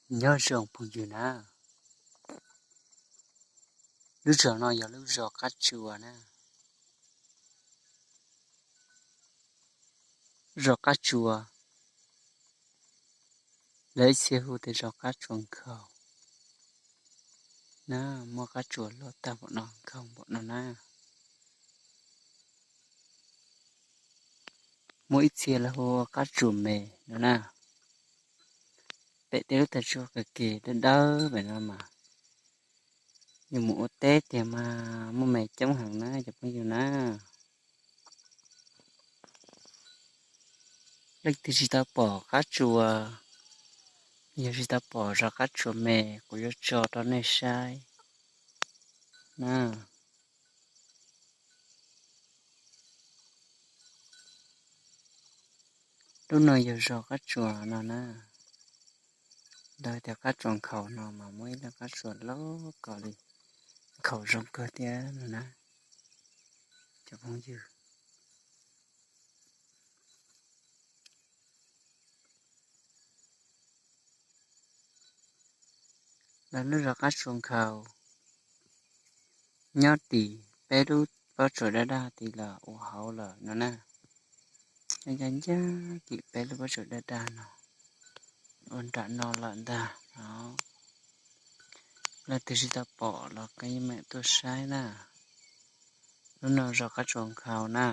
Nyob zoo phooj ywg na, lub zos no yog lub zos Qab Tsuas na. Zos Qab Tsuas, lawv ib txhia hu tias zos Qab Tsuas Nkhaus na, muaj qab tsuas loj tag npaum no nkhaus npaum no na. Muaj ib txhia lawv hu ua Qab Tsuas Me no na. Pem tej lub tag tsuas kawg kiag dawb dawb pem no mas, yus mus ua teb tiag mas muaj me coob heev na cov phooj ywg na. Leej twg tsis tau pom Qab Tsuas, yog tsis tau pom zos Qab Tsuas Me, kuv yuav tso rau nej saib na. Lub no yog zos Qab Tsuas no na. Lawv tias Qab Tsuas Nkhaus no mas muaj ib lub qab tsuas loj kawg li, nkhaus zoo kawg thiab no na cov phooj ywg. Lawv lub zos Qab Tsuas Nkhaus nyob tim peb lub pob tsuas daj daj tid los ua hauv lawm no na. Nyob ncaj ncaj tim peb lub pob tsuas daj daj no, ua nram no lawm ntag no. Leej twg tsis tau pom los koj yeej meem tuaj saib na. Lub no zos Qab Tsuas Nkhaus na.